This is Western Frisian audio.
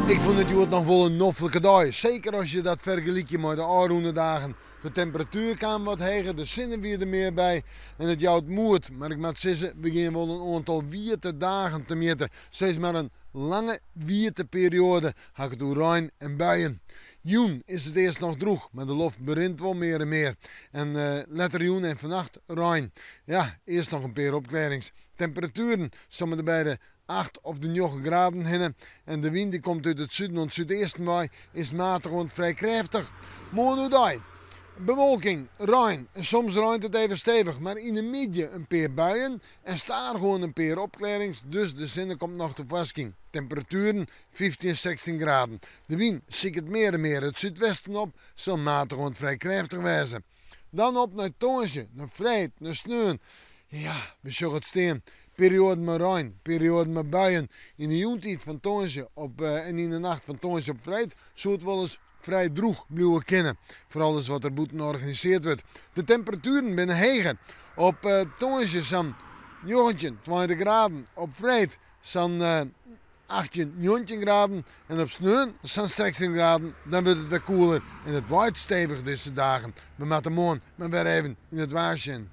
Ik fûn it hjoed noch wol in noflike dei, seker as je dat fergelykje mei de ôfrûne dagen. De temperatuer kaam wat heger, de sinne wie der mear by en it jout moed. Mar ik moat sizze, we gean wol in oantal wiete dagen temjitte. Sis mar in lange wiete perioade, ha ik it oer rein en buien. Jûn is it earst noch drûch, mar de loft berint wol mear en mear. En letter jûn en fannacht rein. Ja, earst noch in pear opklearrings. Temperatueren somme der by de 8 of de 9 graden hinne. En de wyn dy komt út it suden oant súdeasten wei, is matich oant frij krêftich. Moarn oerdei bewolking, rein en soms reint it even stevich, mar yn 'e middei in pear buien en stadichoan in pear opklearrings, dus de sinne komt noch tefoarskyn. Temperatueren 15, 16 graden. De wyn siket mear en mear it súdwesten op, sil matich oant frij krêftich wêze. Dan op nei tongersdei, nei freed, nei sneon. Ja, we sjogge it stean. Perioaden mei rein, perioaden mei buien. Yn de jûntiid fan tongersdei op en yn de nacht fan tongersdei op freed soe it wolris frij drûch bliuwe kinne. Foar alles wat der bûten organiseard wurdt. De temperatueren binne heger. Op tongersdei sa'n 19, 20 graden. Op freed sa'n 18, 19 graden en op sneon sa'n 16 graden. Dan wurdt it wer koeler en it waait stevich dizze dagen. We moatte moarn mar wer even yn it waar sjen.